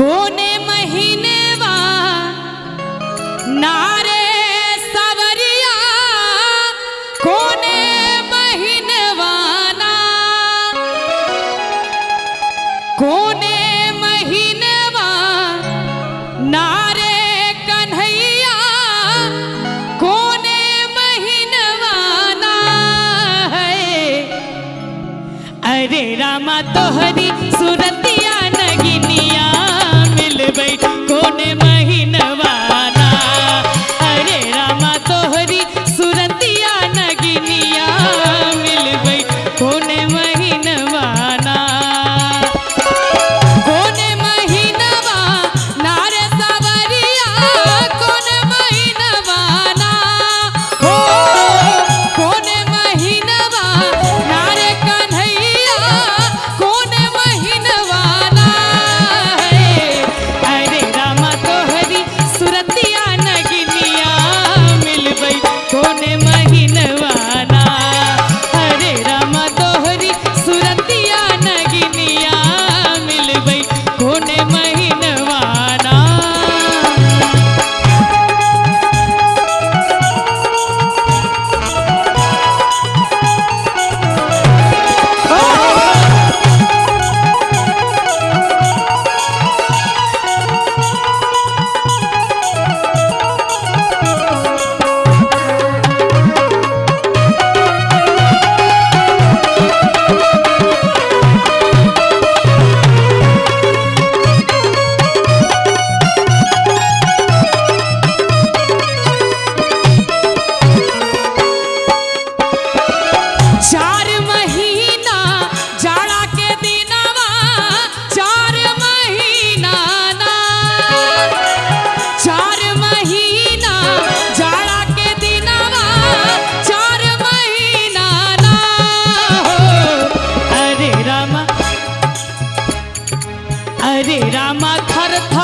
कोने महीनेवा नारे सवरिया, कोने महीनवा ना, कोने महीनवा नारे कन्हैया, कोने महीनवा ना है। अरे रामा तोहरी सुरतिया नगिनिया मिलबै कोने महीनवा ना। अरे रामा तोहरी सुरतिया नगिनिया मिलबै कोने महीनवा ना। कोने महीनवा नारे सावरिया, कोने महीनवा ना हो, कोने महीनवा नारे कन्हैया, कोने महीनवा ना है। अरे रामा तोहरी सुरतिया नगिनिया मिलबै कोने महीनवा ना। अरे रामा तोहरी सुरतिया नगिनिया मिलबै कोने महीनवा ना। चार महीना जाड़ा के दिनवा, 4 महीना ना, 4 महीना जाड़ा के दिनवा, 4 महीना ना हो। अरे रामा, अरे रामा थर थर